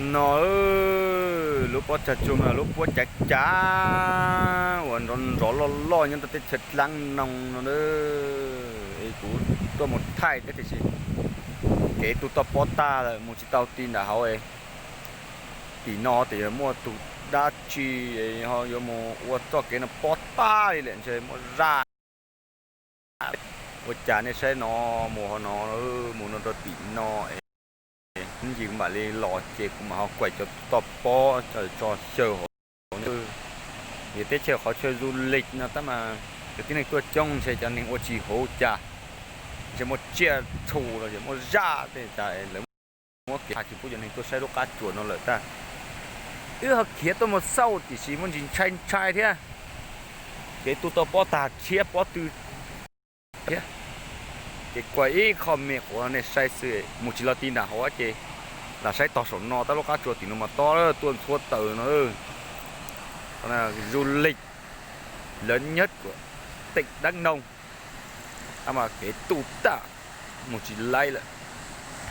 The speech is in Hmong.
No lub pob tsag tsuag mas lub pob cav cav uas nrov nrov loj loj nyob rau teb chaws dlaab noo no na. Es kuv tuaj mus thaij thiab tiam sis kev tu toj pob tag lawm mus tsis tau ti nram hauv. Tim no tias yuav muaj tus dab tsi ho yuav mus ua txoj kev no pob tag li lawm ntshe muaj zaj. Ua cas nej saib no, mus hauv no, mus no rau tim no es ntsis mam li los ces kuv mam ho kuaim cov toj pob tso xyaw hauv. Vim teb chaws qhov chaw du lịch no tab mas cov tib neeg tuaj coob ntshe cov neeg ua tsis huv cas, ntshe muaj tsiaj txhu los yog muaj zaj tej cas lawv muab kev tsis pub cov neeg tuaj saib lub qab tsuas no lawm tag. Wb ho khiav tuaj mus xauj tiam sis muaj ntsis ntshai ntshai thiab. Kev tu toj pob tag tshiab pob tw thiab. Ces kuaim ib qho me quav nej saib xwb, mus tsis los ti nram hauv ces lam saib tog saum no tab lub qab tsuas tim no mas tob tuaj ntxhua taws no. Du lịch lớn nhất của tỉnh Đắk Nông, tab mas kev tu tag mus tsis laib lawm.